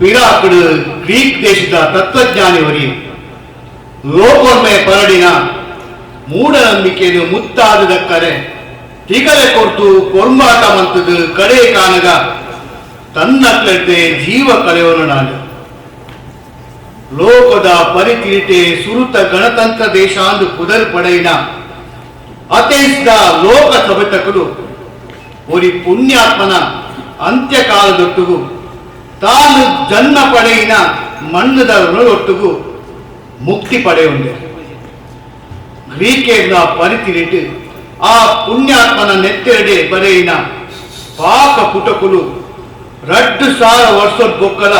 ಪಿರಾಕುಡು Greek ದೇಶದ ತತ್ವಜ್ಞಾನಿವರಿ ಲೋಕೊಮ್ಮೆ ಪರಡಿನ ಮೂಢನಂಬಿಕೆಯನ್ನು ಮುತ್ತಾದ ದಕ್ಕರೆ ತಿಗಲೆ ಕೊರ್ತು ಕೊರ್ಮಾಟ ಮಂತದು ಕಡೆ ಕಾನಗ ತನ್ನಕ್ಲೆಡ್ದೆ ಜೀವ ಕಳೆಯೋನು ನಾನು. ಲೋಕದ ಪರಿತಿರಿಟೆ ಸುರುತ ಗಣತಂತ್ರ ದೇಶಾಂದು ಪುದರ್ ಪಡೆಯಿನ ಅಥೆನ್ಸ್ದ ಲೋಕ ಸಭೆತಕುಲು ಒರಿ ಪುಣ್ಯಾತ್ಮನ ಅಂತ್ಯಕಾಲದೊಟ್ಟುಗು ತಾನು ಜನ್ಮ ಪಡೆಯಿನ ಮಣ್ಣದ ಋಣದೊಟ್ಟುಗು ಮುಕ್ತಿ ಪಡೆಯುಂಡೆ. ಗ್ರೀಕೇರ್ನ ಪರಿತಿರಿಟು ಆ ಪುಣ್ಯಾತ್ಮನ ನೆತ್ತೆರಡೆ ಬರೆಯಿನ ಪಾಕ ಪುಟಕುಲು 2000 ವರ್ಷದ ಬೊಕ್ಕಲ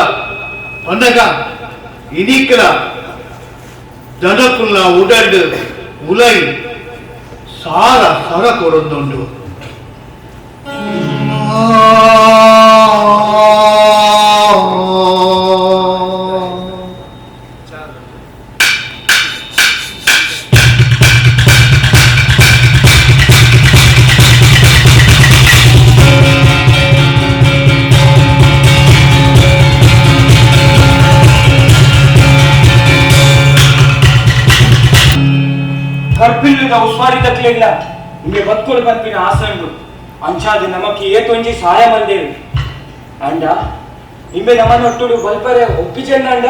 ಪಂಡಗ ಇನಿಕಲ ಜನಕುಲ್ನ ಉಡಡ್ ಉಲೈ ಸಾರ ಸರ ಕೊರೊಂದುಂಡು. ಕರ್ಪಿಲ್ಲದ ಉಸ್ವಾರಿ ತಕ್ಲಿಲ್ಲ ನಿಮಗೆ ಬತ್ಕೊಲು ಪನ್ಪಿನ ಆಸೆ ಉಂಡು. ಅಂಚಾದ ನಮಕ್ ಏತೊಂಜಿ ಸಹಾಯ ಮಲ್ದೇವಿ ಅಂಡ ನಿಂಬೆ ನಮ್ಮನೊಟ್ಟುಡು ಬಲ್ಪರೆ ಒಪ್ಪಿచెಂಡ ಅಂಡ.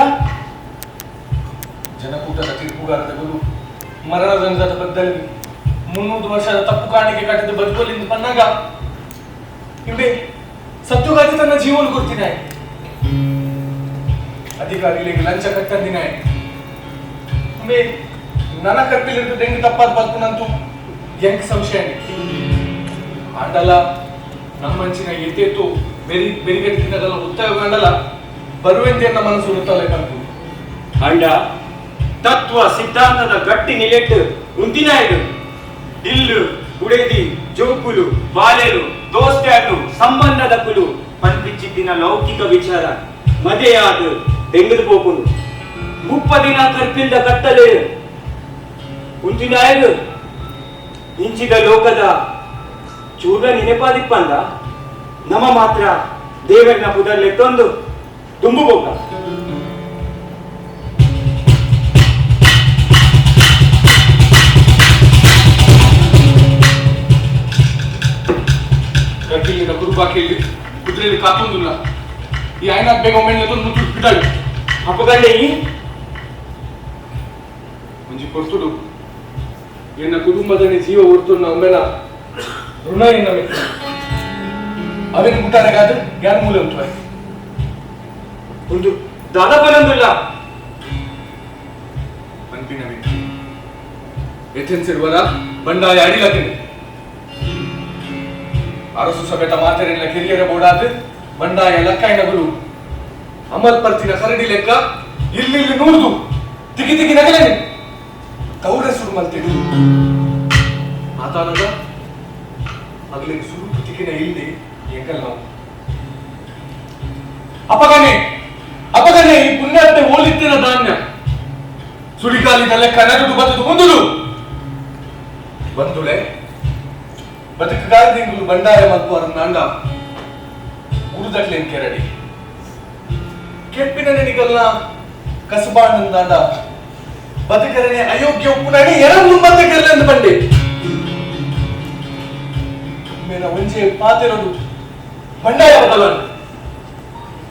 ಜನಕೂಟದ ತೀರ್ಪುಗಾರದ ಗುರು ಮರಣದಂಡದ ಬದ್ದಲ್ಲಿ 300 ವರ್ಷದ ತಪ್ಪು ಕಾಣಿಕೆ ಕಟ್ಟಿದ ಬದುಕಲಿಂದ ಪನ್ನಾಗ ಇಂಬೆ ಸತ್ಯುಗಾತಿ ತನ್ನ ಜೀವನ ಕೊಡ್ತೀನಿ, ಅಧಿಕಾರಿಗಳಿಗೆ ಲಂಚ ಕಟ್ಟಂದಿನ ಇಂಬೆ ನನ್ನ ಕರ್ಪಿಲಿರ್ದು ದೆಂಗ್ ತಪ್ಪಾದ ಬದುಕುನಂತೂ ಎಂಕ್ ಸಂಶಯ ಆಂಡಲ ನಮ್ಮಂಚಿನ ಎತ್ತೇತು ಬೆರಿ ಬೆರಿಗಟ್ಟಿನದಲ್ಲ ಉತ್ತಾಯ ಕಂಡಲ ಬರುವೆಂತೆ ನಮ್ಮ ಮನಸ್ಸು ಉತ್ತಲೆ ಕಂಡು. ಅಂಡ ತತ್ವ ಸಿದ್ಧಾಂತದ ಗಟ್ಟಿ ನಿಲೆಟ್ಟು ಉಂತಿನಾಯ್ಡು ಇಲ್ಲು ಉಡೇದಿ ಜೋಕುಲು ಬಾಲೆಲು ದೋಸ್ತ್ಯಾಟು ಸಂಬಂಧದ ಕುಲು ಪನ್ಪಿಚ್ಚಿದ್ದಿನ ಲೌಕಿಕ ವಿಚಾರ ಮದೆಯಾದ ದೆಂಗದು ಪೋಪುಂಡು. 30 ದಿನ ಕರ್ಪಿಲ್ದ ಕತ್ತಲೆ ಉಂತಿನಾಯ್ಡು ಇಂಚಿದ ಲೋಕದ ಚೂರ್ಣ ನೆನಪಾದಿಪ್ಪಂದ ನಮ ಮಾತ್ರ ದೇವರನ್ನ ಪುದರ್ಲೆತ್ತೊಂದು ತುಂಬು ಬೋಕ. ಕರ್ಪಿಲಿನ ಕುರುಬಾಕಿಯಲ್ಲಿ ಕುದುರೆಯಲ್ಲಿ ಕಾತೊಂದಿಲ್ಲ ಈ ಆಯ್ನ ಬೇಗ ಒಮ್ಮೆ ಮುತ್ತು ಬಿಟ್ಟಾಳು. ಅಪ್ಪಗಂಡೆ ಈ ಒಂಜಿ ಪೊರ್ತುಡು ಎನ್ನ ಕುಟುಂಬದಲ್ಲಿ ಜೀವ ಹೊರ್ತುನ್ನ ಒಮ್ಮೆನ ಋಣ ಎನ್ನ ಮಿತ್ರ ಅವೇನು ಮುಟ್ಟಾರೆಗಾದ್ರೆ ಯಾರು ಮೂಲೆ ಉಂಟು. ಒಂದು ದಾದ ಬರಂದುಲ್ಲ. ಪನ್ಪಿನ ಮಿತ್ರ ಎಥೆನ್ಸ್ ಇರುವರ ಬಂಡಾಯ ಅಡಿಲಕಿನಿ ಅರಸು ಸಭೆತ ಮಾತೆರೆಲ್ಲ ಕಿರಿಯರ ಬೋಡಾದ ಬಂಡಾಯ ಲಕ್ಕಾಯಿನಗುಲು ಅಮಲ್ ಪರ್ತಿನ ಕರಡಿ ಲೆಕ್ಕ ಇಲ್ಲಿ ನೂರ್ದು ತಿಕ್ಕಿ ತಿಕ್ಕಿ ನಗಲೇನೆ ತೌರೆ ಸುರು ಮಲ್ತಿದ್ದು ಆತಾನದ ಮಗಳಿಗೆ ಸುರುಕು ತಿಕ್ಕಿನ ಇಲ್ಲಿ ಎಂಕಲ್ ನಾವು ಅಪಗನೆ ಅಪಗನೆ ಈ ಪುಣ್ಯಾತ್ಮೆ ಓಲಿತ್ತಿನ ಧಾನ್ಯ ಸುಳಿಗಾಲಿದ ಲೆಕ್ಕ ನಗದು ಬದುಕು ಮುಂದುದು ಬಂದುಳೆ ಬದುಕುಗಾರದಿಂಗುಲು ಬಂಡಾಯ ಮಲ್ಪುವರ ನಾಂಡ ಗುರುದಟ್ಲೇನ್ ಕೆರಡಿ ಕೆಪ್ಪಿನ ನೆನಿಗಲ್ಲ ಕಸುಬಾಂಡಂದಾಂಡ ಬದುಕರನೆ ಅಯೋಗ್ಯ ಉಪ್ಪುನಣಿ ಎರಡು ಬದುಕರಲೆಂದು ಬಂಡೆ ಮೇನ ಒಂಜೆ ಪಾತೆರದು ಬಂಡಾಯ ಬದಲಾಣ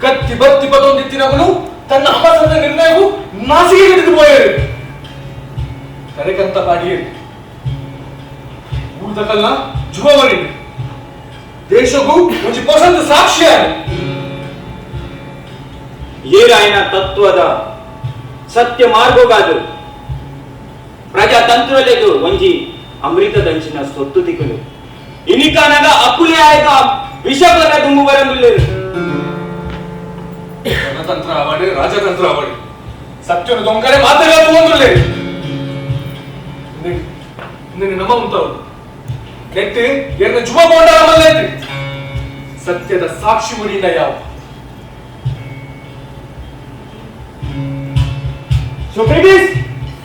ಕತ್ತಿ ಬತ್ತಿ ಬದೊಂದಿತ್ತಿನವನು ತನ್ನ ಅಮಸದ ನಿರ್ಣಯವು ನಾಸಿಗೆ ಹಿಡಿದು ಪೋಯರು ಕರೆಕಂತ ಪಾಡಿಯರು ಊರ್ದಕಲ್ನ ಜುವವರಿ ದೇಶಗೂ ಒಂಜಿ ಪಸಂದ್ ಸಾಕ್ಷಿಯಾಗಿ. ಏರಾಯನ ತತ್ವದ ಸತ್ಯ ಮಾರ್ಗೋಗಾದು ಪ್ರಜಾತಂತ್ರಲೆಗು ಒಂಜಿ ಅಮೃತದಂಚಿನ ಸೊತ್ತು ತಿಕ್ಕಲು ಇನಿಕಾನಗ ಅಕುಲೆ ಆಯ್ಕ ವಿಷ ಬರ ದುಂಬು ಬರಂದುಲ್ಲೇರು. ಗಣತಂತ್ರ ಆವಾಡಿ ರಾಜತಂತ್ರ ಆವಾಡಿ ಸತ್ಯನು ದೊಂಕರೆ ಮಾತೆಲ್ಲ ತಗೊಂಡ್ರಲೇ ನಿನ್ನ ನಮ್ಮ ಉಂಟವು ನೆಟ್ಟು ಎನ್ನ ಜುವ ಬೋಂಡ ಮಲ್ಲೈತಿ ಸತ್ಯದ ಸಾಕ್ಷಿ ಮುರಿಯಿಂದ ಯಾವ ಸೊಕ್ರೆಟಿಸ್,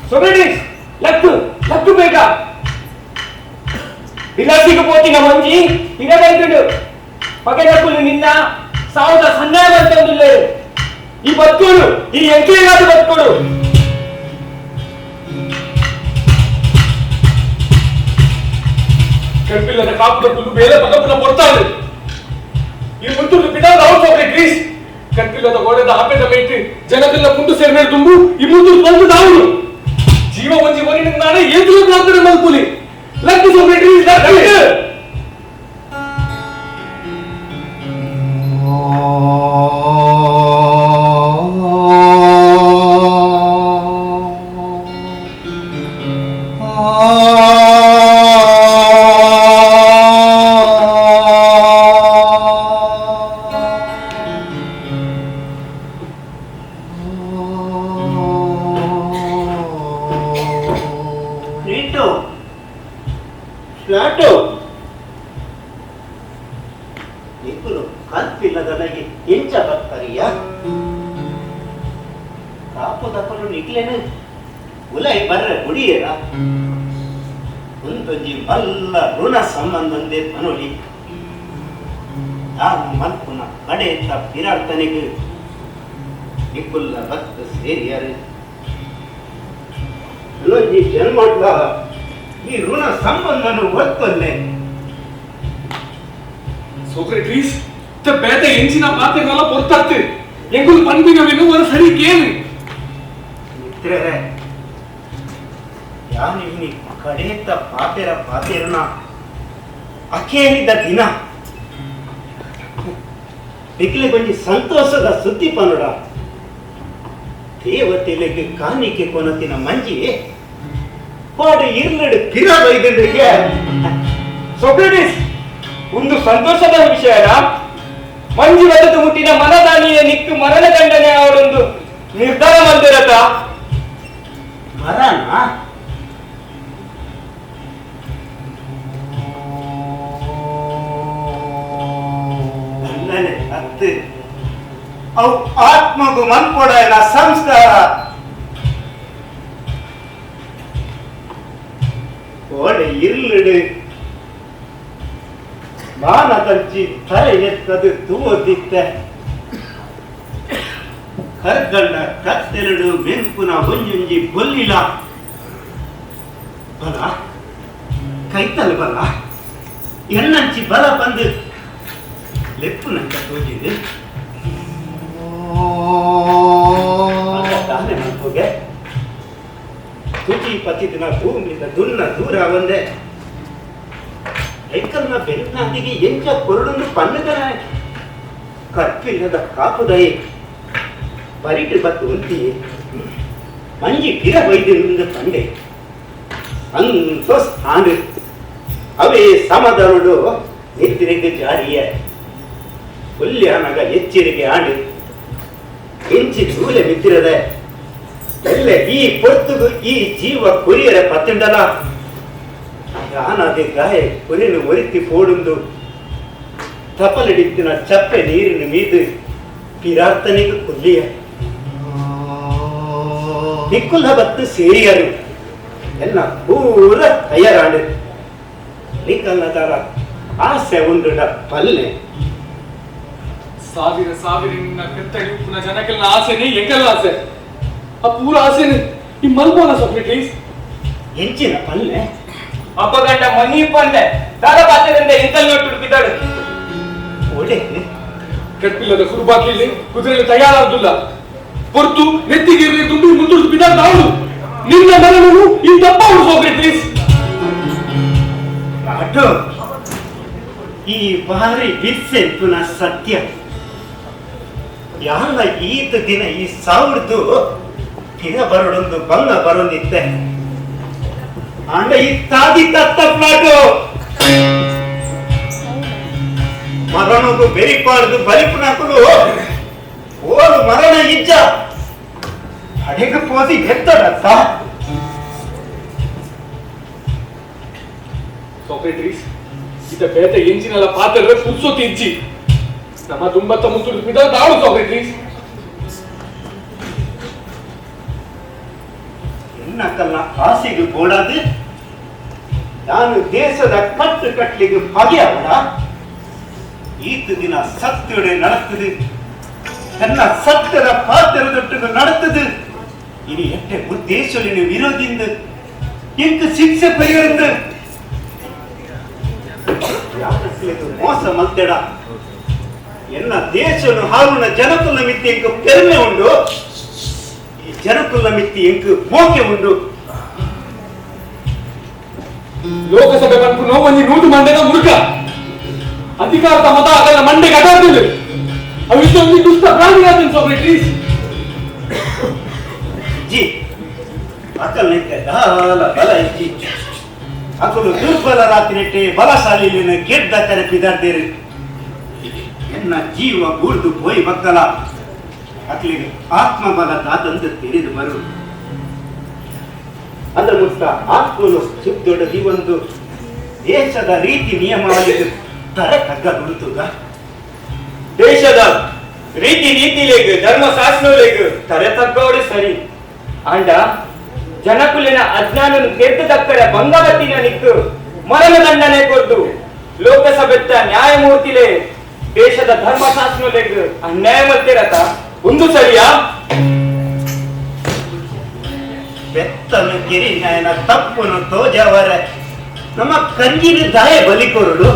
ಸೊಕ್ರೆಟಿಸ್, ಲಕ್ಕು ಲಕ್ಕು ಬೇಗ. ವಿಲಾಸಿಗೆ ಪೋತಿನ ಮಂಜಿ ಹಿರಬೈದುಡು ಪಗೆದಕ್ಕುಲು ನಿನ್ನ ಸಾವುದ ಸನ್ನಾಯ ಬಂತಂದುಲ್ಲೇರು. ಈ ಬದುಕುಡು ಈ ಎಂಕ್ಲೇಗಾದ ಬದುಕುಡು. ಕರ್ಪಿಲ್ಲದ ಕಾಪುದ ಬೇಲೆ ಪಗಪುನ ಪೊರ್ತಾಳು ಈ ಮುತ್ತುಡು ಪಿದಾದ ಅವ್ರು ಸೊಕ್ರೆಟಿಸ್. ಕರ್ಪಿಲ್ಲದ ಗೋಡೆದ ಆಪೆದ ಮೇಟ್ ಜನಕಲ್ಲ ಮುಂಡು ಸೇರ್ಮೇಲೆ ತುಂಬು ಈ ಮುತ್ತುಡು ಬಂದು ದಾವುಡು ಜೀವ ಒಂಜಿ ಒರಿನ ನಾನೇ ಏತುಲು ಪ್ರಾರ್ಥನೆ ಮಲ್ಪುಲಿ. ಲಕ್ಕು ಸೊಕ್ರೆಟಿಸ್, ಲಕ್ಕು. ಪ್ಲಾಟೋ ನಿಕ್ಕುಲು ಕಲ್ಪಿಲ್ಲದನಗೆ ಎಂಚ ಬರ್ತಾರಿಯ ಕಾಪು ದಪ್ಪಲು ನಿಕ್ಲೇನು ಉಲೈ ಬರ್ರ ಗುಡಿಯರ ಒಂದೊಂಜಿ ಮಲ್ಲ ಋಣ ಸಂಬಂಧಂದೇ ಪನೊಲಿ ತಾನು ಮಲ್ಪುನ ಕಡೆತ ಪಿರಾರ್ತನಿಗೆ ನಿಕ್ಕುಲ್ಲ ಭಕ್ತ ಸೇರಿಯರು ಇನ್ನೊಂಜಿ ಜನ್ಮಡ್ಲ ಈ ಋಣ ಸಂಬಂಧನು ಒತ್ತೊಲ್ಲೆ. ಸೋಕ್ರೆಟಿಸ್, ತೆ ಬೇತೆ ಎಂಚಿನ ಪಾತೆಗಲ ಪೊರ್ತತ್ತು ಎಂಗುಲು ಪನ್ಪಿನವೆನು ಒಂದು ಸರಿ ಕೇಳು. ಮಿತ್ರರೇ, ಯಾನು ಇವ್ನಿ ಕಡೇತ ಪಾತೆರ ಪಾತೆರನ ಅಖೇರಿದ ದಿನ ನಿಕ್ಲೆ ಕೊಂಚ ಸಂತೋಷದ ಸುದ್ದಿ ಪನುಡ. ದೇವತೆಲೆಗೆ ಕಾಣಿಕೆ ಕೊನತಿನ ಮಂಜಿ ಕೋಡೆ ಇರ್ಲಡು ಪಿರ ಬೈದಂದ್ರಿಗೆ. ಸೊಕ್ರೆಟಿಸ್, ಒಂದು ಸಂತೋಷದ ವಿಷಯನ. ಮಂಜು ಬದುಕು ಮುಟ್ಟಿನ ಮನದಾನಿಯ ನಿಕ್ಕು ಮರಣ ದಂಡನೆ ಅವರೊಂದು ನಿರ್ಧಾರ ಮಂದಿರತ. ಮರಣ ದಂಡನೆ ಅತ್ತು ಅವು ಆತ್ಮಗು ಮನ್ಪೊಡಾಯನ ಸಂಸ್ಕಾರ. ಕೋಡೆ ಇರ್ಲಡು ಬಾನದಂಚಿ ತಲೆ ಎತ್ತದು ತೂವದಿತ್ತ ಕರ್ಗಂಡ ಕತ್ತೆರಡು ಮೆಂಪುನ ಒಂಜೊಂಜಿ ಬೊಲ್ಲಿಲ ಬಲ ಕೈತಲ್ ಬಲ ಎಣ್ಣಂಚಿ ಬಲ ಬಂದು ಲೆಪ್ಪುನಂಚ ತೋಜಿದೆ. ತಾನೆ ಮಲ್ಪೋಗೆ ತುಟಿ ಪತ್ತಿದಿನ ಭೂಮಿದ ದುನ್ನ ದೂರ ಒಂದೆ ಐಕಲ್ನ ಬೆನ್ನಾದಿಗೆ ಎಂಚ ಕೊರಡನ್ನು ಪನ್ನದನ ಕರ್ಪಿಲ್ಲದ ಕಾಪುದೈ ಬರಿಟು ಬತ್ತು ಉಂತಿ ಮಂಜಿ ಪಿರ ವೈದ್ಯನಿಂದ ತಂದೆ ಸಂತೋಷ ಆಂಡು ಅವೇ ಸಮಾಧಾನಡು ನಿದ್ರೆಗೆ ಜಾರಿಯ ಕೊಲ್ಯಾನಗ ಎಚ್ಚರಿಗೆ ಆಂಡು ಎಂಚಿ ದೂಲೆ ಮಿತ್ತಿರದೆ ಎಲ್ಲ ಈ ಪೊರ್ತುಗು ಈ ಜೀವ ಕೊರಿಯರ ಪತ್ತಿಂಡಲ ಯಾನದೆ ಗಾಯ ಕೊರಿನು ಒರಿತಿ ಪೋಡುಂದು ತಪಲಡಿತ್ತಿನ ಚಪ್ಪೆ ನೀರಿನ ಮೀದು ಪಿರಾರ್ತನೆಗೆ ಕೊಲ್ಲಿಯ ನಿಕ್ಕುಲ್ಲ ಬತ್ತು ಸೇರಿಯರು ಎಲ್ಲ ಪೂರ ತಯಾರಾಡು ನಿಕ್ಕಲ್ಲದಾರ ಆಸೆ ಉಂಡುಡ ಪಲ್ಲೆ. ಸಾವಿರ ಸಾವಿರ ನಿನ್ನ ಕತ್ತಡಿ ಜನಕ್ಕೆಲ್ಲ ಆಸೆನೆ ಎಂಕೆಲ್ಲ ಆಸೆ ಆ ಪೂರ ಆಸೆನೆ ಈ ಮಲ್ಬೋನ ಸೊಕ್ರೆಟಿಸ್. ಎಂಚಿನ ಪಲ್ಲೆ ಅಪ್ಪಗಂಡ ಮನಿ ಪಲ್ಲೆ ದಾದ ಪಾತ್ರದಿಂದ ಎಂಕಲ್ ನೋಟ್ಟು ಹುಡುಕಿದ್ದಾಳು. ಒಡೆ ಕಟ್ಪಿಲ್ಲದ ಕುರುಬಾಕಿಲ್ಲಿ ಕುದುರೆಯಲ್ಲಿ ತಯಾರಾದುಲ್ಲ ಪೊರ್ತು ನೆತ್ತಿಗೆ ದುಂಡು ಮುಂದುಡಿದು ಬಿದ್ದಾದ ಅವಳು ನಿನ್ನ ಮರಣವು ಈ ತಪ್ಪ ಅವಳು ಸೊಕ್ರೆಟಿಸ್. ಆಟೋ ಈ ಬಾರಿ ಬಿರ್ಸೆಂಪುನ ಸತ್ಯ ಯಾರ ಈತ ದಿನ ಈ ಸಾವಿರದ್ದು ದಿನ ಬರೋಡೊಂದು ಬಂಗ ಬರೋದಿತ್ತೆ ಅಂಡ ಈ ತಾದಿ ತತ್ತ ಪ್ಲಾಟು ಮರಣಗು ಬೆರಿಪಾಡ್ದು ಬಲಿಪುನಕುಲು ಓಲು ಮರಣ ಇಜ್ಜ ಅಡೆಗೆ ಪೋಸಿ ಎತ್ತಡತ್ತ. ಸೊಕ್ರೆಟಿಸ್ ಇತ ಬೇತ ಎಂಜಿನಲ್ಲ ಪಾತ್ರ ಪುರ್ಸೊತ್ತು ಇಜ್ಜಿ ನಮ್ಮ ತುಂಬತ್ತ ಮುತ್ತುಡು ಮಿದ ದಾಳು ಸೊಕ್ರೆಟಿಸ್. ಎನ್ನಕಲ್ಲ ಆಸೆಗೆ ಬೋಡಾದು ನಾನು ದೇಶದ ಕಟ್ಟು ಕಟ್ಲಿಗೆ ಬಗೆಯವಡ. ಈತ ದಿನ ಸತ್ಯಡೆ நடக்குது, ತನ್ನ ಸತ್ಯದ ಪಾತ್ರದೊಟ್ಟಿಗೆ நடக்குது. ಇನಿ ಎಟ್ಟೆ ಉದ್ದೇಶಲಿನ ವಿರೋಧಿಂದ ಎಂತ ಶಿಕ್ಷೆ ಪರಿಹರಿಂದ ಮೋಸ ಮಲ್ತೆಡ. ಎನ್ನ ದೇಶನು ಹಾರುನ ಜನಕುಲ ಮಿತ್ತಿ ಎಂಕು ಪೆರ್ಮೆ ಉಂಡು, ಈ ಜನಕುಲ ಮಿತ್ತಿ ಎಂಕು ಮೋಕೆ ಉಂಡು. ಲೋಕಸಭೆ ಪನ್ಪು ಒಂಜಿ ನೂದು ಮಂಡೆದ ಮುರುಕ ಅಧಿಕಾರದ ಮತ ಅದನ್ನ ಮಂಡೆಗೆ ಅಡಾದಿಲ್ಲ. ಅವು ಇಷ್ಟೊಂದು ದುಷ್ಟ ಪ್ರಾಣಿ ಸೊಕ್ರೆಟಿಸ್. ಜಿ ಅಕಲ್ ನಿಂತೆ ದಾಲ ಬಲ ಇಜ್ಜಿ ಅಕಲು ದುರ್ಬಲ ರಾತ್ರಿಟ್ಟೆ ಬಲಶಾಲಿನ ಗೆದ್ದ ತೆರಪಿದಾರ್ದೇರು. ಎನ್ನ ಜೀವ ಬೂರ್ದು ಪೋಯಿ ಬಕ್ಕಲ ಅಕ್ಲಿಗೆ ಆತ್ಮಬಲ ದಾದಂದು ತಿಳಿದು ಬರು. ಅದರ ಮುತ್ತ ಆತ್ಮನು ಶುದ್ಧೊಡಗಿ ಒಂದು ದೇಶದ ರೀತಿ ನಿಯಮಾವಳಿಗೆ ತರೆ ತಗ್ಗ ದುಡಿತುಗ. ದೇಶದ ರೀತಿ ನೀತಿಲೇಗ್ ಧರ್ಮ ಶಾಸನಲೇಗ್ ತರೆ ತಗ್ಗೋಡು ಸರಿ. ಆಂಡ ಜನಕುಲಿನ ಅಜ್ಞಾನನು ಕೆದ್ದು ದಕ್ಕರ ಬಂಗವತಿನ ನಿಕ್ಕು ಮರಣ ದಂಡನೆ ಕೊದ್ದು ಲೋಕಸಭೆತ್ತ ನ್ಯಾಯಮೂರ್ತಿಲೇ ದೇಶದ ಧರ್ಮಶಾಸ್ತ್ರಲೇಗ್ ಅನ್ಯಾಯ ಮಲ್ತಿರತ ಒಂದು ಸರಿಯಾ? ಬೆತ್ತನು ಗಿರಿನಾಯನ ತಪ್ಪುನು ತೋಜವರ ನಮ್ಮ ಕಂಜಿನ ದಾಯ ಬಲಿ ಕೊರಡು.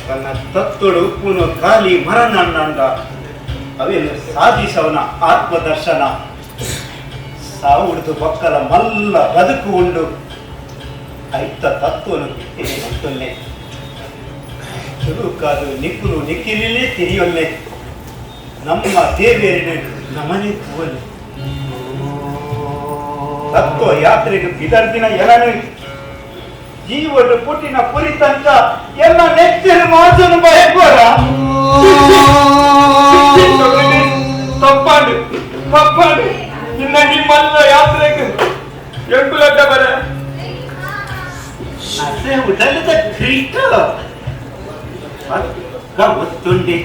ತನ್ನ ತತ್ತುಡು ಉಪ್ಪುನು ಖಾಲಿ ಮರನಂಡ ಅವೇನು ಸಾಧಿಸವನ ಆತ್ಮದರ್ಶನ. ಸಾವುಡ್ದು ಬಕ್ಕಲ ಮಲ್ಲ ಬದುಕು ಉಂಡು ಐತ ತತ್ವನು ಬಿಟ್ಟಿದೆ ಅಂತೊಲ್ಲೆ ಚುರುಕಾದು ನಿಕ್ಕುಲು ನಿಕ್ಕಿಲೇ ತಿರಿಯೊಲ್ಲೆ ನಮ್ಮ ದೇವೇರಿನ ನಮನೆ ತೂವಲ್ಲೆ. ತತ್ವ ಯಾತ್ರೆಗೆ ಬಿದರ್ದಿನ ಎಲ್ಲನೂ ಜೀವನ ಪುಟ್ಟಿನ ಪುರಿ ತನಕ ಎಲ್ಲ ನೆಚ್ಚಿನ ಮಾತನ್ನು ಬಯಕೋರ. ತಪ್ಪಾಡು ತಪ್ಪಾಡು ಇನ್ನ ನಿಮ್ಮಲ್ಲ ಯಾತ್ರೆಗೆ ಎಂಟು ಲಕ್ಷ ಬರ ಅದೇ ಉಡಲದ ಕ್ರೀಟ ಪಕ್ಕ ಒತ್ತುಂಡಿ.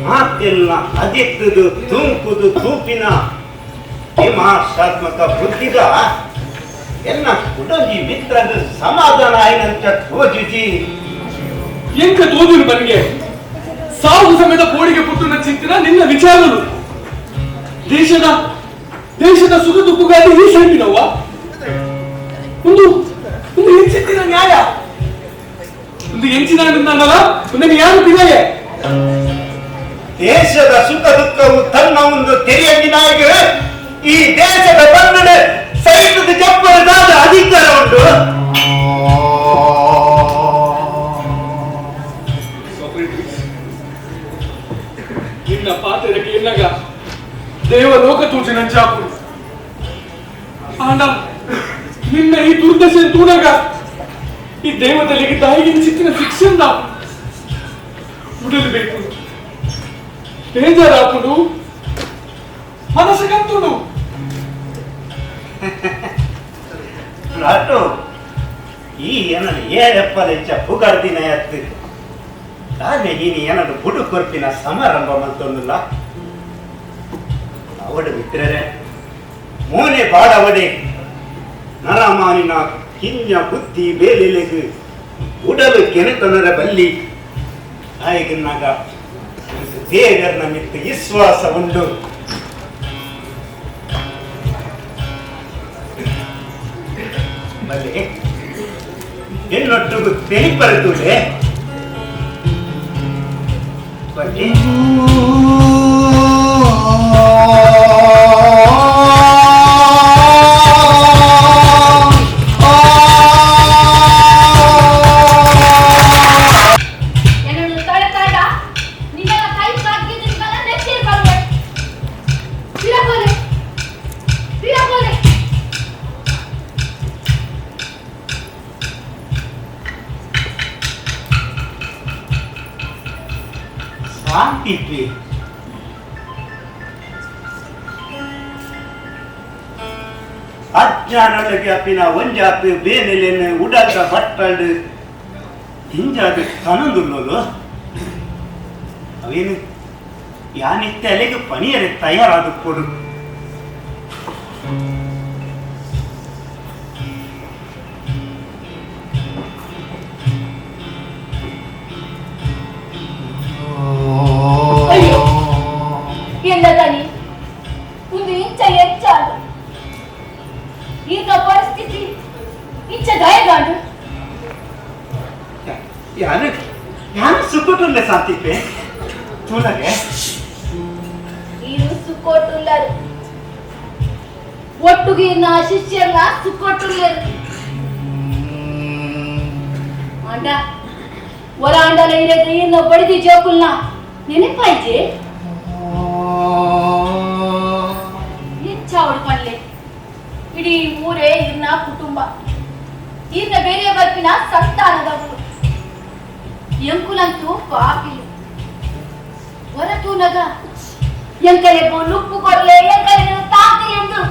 ಮಾತೆಲ್ಲ ಅದಿತ್ತದು ತುಮಕುದು ತೂಪಿನ ವಿಮರ್ಶಾತ್ಮಕ ಬುದ್ಧಿಗ ಎನ್ನ ಕುಡಂಜಿ ಮಿತ್ರಗ ಸಮಾಧಾನ ಆಯ್ನಂತ ತೋಜುಜಿ. ಎಂಕ ತೋಜುನು ಬನ್ಗೆ ಸಾವು ಸಮೇತ ಪೋಡಿಗೆ ಪುಟ್ಟುನ ಚಿಂತಿನ ನಿನ್ನ ವಿಚಾರಗಳು ದೇಶದ ದೇಶದ ಸುಖ ದುಃಖಗಾಗಿ ಈ ಸೈಪಿನವ್ವ ಒಂದು ಒಂದು ಎಂಚಿನ ನ್ಯಾಯ ಒಂದು ಎಂಚಿನ ನಿನ್ನಲ್ಲ ಒಂದನ್ನು ಯಾರು ತಿನ್ನಲೆ. ದೇಶದ ಸುಖ ದುಃಖವು ತನ್ನ ಒಂದು ತೆರೆಯಂಗಿನಾಗ ಈ ದೇಶದ ಬಂಧನ ಸೈನ್ಯದ ಜಪ್ಪರದಾದ ಅಧಿಕಾರ ಉಂಟು. ನಿನ್ನ ಪಾತ್ರಕ್ಕೆ ಎನ್ನಗ ದೇವಲೋಕ ತೂಚಿನ ಚಾಪುಡು ಆಂಡ ನಿನ್ನ ಈ ದುರ್ದಶೆ ತೂನಗ ಈ ದೇವತೆಗಳಿಗೆ ತಾಯಿಗಿನ ಚಿತ್ತಿನ ಶಿಕ್ಷೆಂದ ಉಡಲು ಬೇಕು. ಬೇಜಾರಾಪುಡು ಮನಸ್ಸಿಗಂತುಡು. ಪ್ಲಾಟೋ ಈ ಏನದು ಏರಪ್ಪಲೆಂಚ ಪುಗರ್ದಿನ ಎತ್ತು ತಾನೆ ನೀನು ಏನದು ಬುಡು ಕೊರ್ಪಿನ ಸಮಾರಂಭ ಮಂತೊಂದಿಲ್ಲ. ಅವಡು ಮಿತ್ರರೇ ಮೋನೆ ಬಾಡವಡೆ ನರಮಾನಿನ ಕಿಂಜ ಬುದ್ಧಿ ಬೇಲಿಲೆಗು ಉಡಲು ಕೆನೆತನರ ಬಲ್ಲಿ ಆಯಗನ್ನಾಗ ದೇವರನ್ನ ಮಿತ್ತು ವಿಶ್ವಾಸ ಉಂಡು. ಬಲ್ಲೆ ಎನ್ನೊಟ್ಟಿಗೂ ತೆಲಿಪರತುಲೆ ಬಲ್ಲೆ. ಶಾಂತಿಪೆ ಅಜ್ಞಾನೊಳಗೆ ಅಪ್ಪಿನ ಒಂಜಾತ್ ಬೇನೆಲೆನ್ ಉಡಲ್ದ ಬಟ್ಟಲ್ಡ್ ಹಿಂಜಾದ ಕನಂದುಲ್ಲೋಲು ಅವೇನು ಯಾನಿತ್ತೆ ಅಲೆಗೆ ಪನಿಯರೆ ತಯಾರಾದ ಕೊಡು ಅಯ್ಯೋ ಎಲ್ಲ ತಾನಿ ಒಂದು ಇಂಚ ಹೆಚ್ಚಾದ ಈಗ ಪರಿಸ್ಥಿತಿ ಇಂಚ ಗಾಯಗಾಡು ಯಾನು ಯಾನು ಸುಕ್ಕುಟುಲ್ಲೆ ಸಾಂತಿಪೆ ತೂಲಗೆ ನೀರು ಸುಕ್ಕೋಟುಲ್ಲರು ಒಟ್ಟುಗೆ ನಾ ಶಿಷ್ಯರ್ನ ಸುಕ್ಕೋಟುಲ್ಲರು ಅಂಡ ಒರ ಅಂಡಲ ಇರೋದು ಇನ್ನು ಬಡಿದಿ ಜೋಕುಲ್ನ ನೆನಪಾಯ್ಜೆ ಹೆಚ್ಚ ಪಣ್ಲೆ ಇಡೀ ಊರೇ ಇರ್ನ ಕುಟುಂಬ ಇರ್ನ ಬೇರೆ ಬರ್ಪಿನ ಸಂತಾನದವರು ಎಂಕುಲಂತೂ ಪಾಪಿಲು ಹೊರತೂನಗ ಎಂಕಲೆಗು ನುಪ್ಪು ಕೊರ್ಲೆ ಎಂಕಲೆ ತಾತಿ ಎಂದು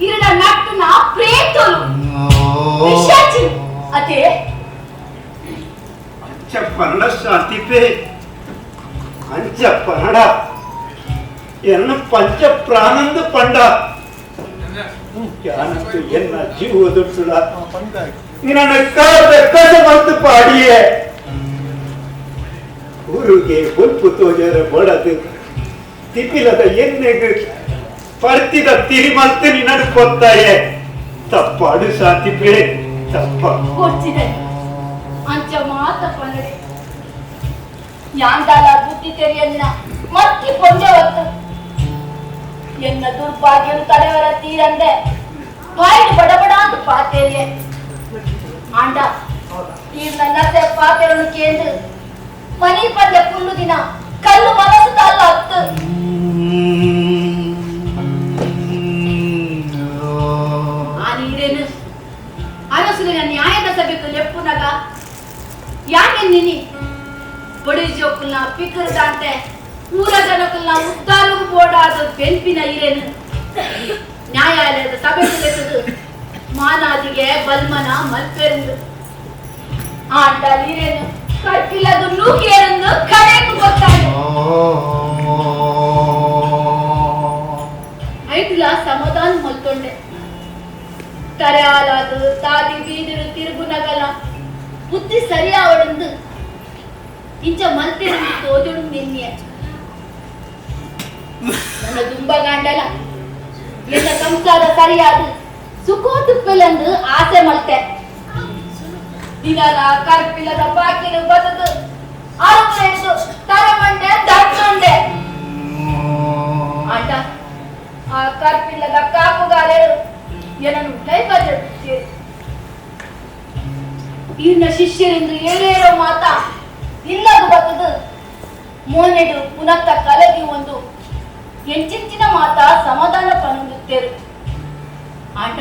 ಇರಡ ನಟ್ಟುನ ಪ್ರೇತಲು ಪಿಶಾಚಿ ಅದೇ ಅಂಚ ಪನ್ನಡ ಶಾಂತಿಪೆ ಅಂಚ ಪನ್ನಡ ಎನ್ನ ಪಂಚ ಪ್ರಾಣಂದ ಪಂಡ ಯಾನಂತು ಎನ್ನ ಜೀವದೊಟ್ಟುಳ ನಿನ್ನ ಕಾದ ಕಸ ಮತ್ತು ಪಾಡಿಯೇ ಊರಿಗೆ ಬೊಲ್ಪು ತೋಜರ ಬಡದು ತಿಪ್ಪಿಲದ ಎಣ್ಣೆಗೆ ಪರ್ತಿದ ತಿರಿಮಲ್ತು ನಿನ್ನಡು ಕೊತ್ತಾಯೆ ತಪ್ಪಾಡು ಶಾಂತಿಪೆ ತಪ್ಪ ಕೊಡ್ಸಿದೆ ಅಂಚ ಮಾತ ಪನ್ನಡೆ ಯಾಂದಾಲ ಬುದ್ಧಿ ತೆರೆಯನ್ನ ಮತ್ತಿ ಪೊಂಜೆ ಹೊತ್ತು ಎನ್ನ ದುರ್ಭಾಗ್ಯನು ತಡೆವರ ತೀರಂದೆ ಬಾಯಿಡು ಬಡಬಡ ಅಂತ ಪಾತೇರಿಯೆ ಆಂಡ ಈ ನನ್ನ ಪಾತೆರನು ಕೇಂದ್ರ ಮನಿ ಪಂದೆ ಪುಲ್ಲು ದಿನ ಕಲ್ಲು ಮನಸ್ಸು ತಲ್ಲ ಹತ್ತು ಆ ನೀರೇನು ಅರಸುಲಿನ ನ್ಯಾಯದ ಸಭೆಗೆ ಲೆಪ್ಪುನಗ ಯಾಕೆ ನಿನಿ ಬಡಿ ಜೋಕುಲ್ನ ಪಿಕ್ಕರದಂತೆ ಊರ ಜನಕುಲ್ನ ಉದ್ದಾರಗೂ ಬೋಡಾದ ಬೆನ್ಪಿನ ಇರೇನು ನ್ಯಾಯಾಲಯದ ಸಭೆಗೆ ಲೆಕ್ಕದು ಮಾನಾದಿಗೆ ಬಲ್ಮನ ಮಲ್ಪೆರಂದು ಆಂಡಲ್ ಇರೇನು ಕಟ್ಟಿಲ್ಲದು ನೂಕಿಯರನ್ನು ಕಡೆಗೂ ಗೊತ್ತಾಗ ಐಟ್ಲ ಸಮಾಧಾನ ಮಲ್ತೊಂಡೆ ತರೆ ಆಲಾದು ತಾದಿ ಬೀದಿರು ತಿರುಗುನಗಲ ಬುದ್ಧಿ ಸರಿಯಾವಡಂದು ಇಂಚ ಮಲ್ತಿರಂದು ತೋಜುಡು ನಿನ್ನೆ ನನ್ನ ದುಂಬಗಾಂಡಲ ಎನ್ನ ಸಂಸಾರ ಸರಿಯಾದ ಸುಖೋತುಪ್ಪೆಲಂದು ಆಸೆ ಮಲ್ತೆ ದಿನಲ ಕರ್ಪಿಲದ ಬಾಕಿಲು ಬದದು ಅರಮನೆಂದು ತರಮಂಡೆ ದಟ್ಟೊಂಡೆ ಆಂಡ ಆ ಕರ್ಪಿಲ್ಲದ ಕಾಪುಗಾರರು ಏನನ್ನು ಕೈಬದಿರುತ್ತೀರಿ ಈರ್ನ ಶಿಷ್ಯರೆಂದು ಏರೇರೋ ಮಾತ ಇಲ್ಲದು ಬತ್ತದು ಮೋನೆಡು ಪುನತ್ತ ಕಲಗಿ ಒಂದು ಎಂಚಿಂಚಿನ ಮಾತ ಸಮಾಧಾನ ಪನೊಂದುತ್ತೇರು ಆಂಡ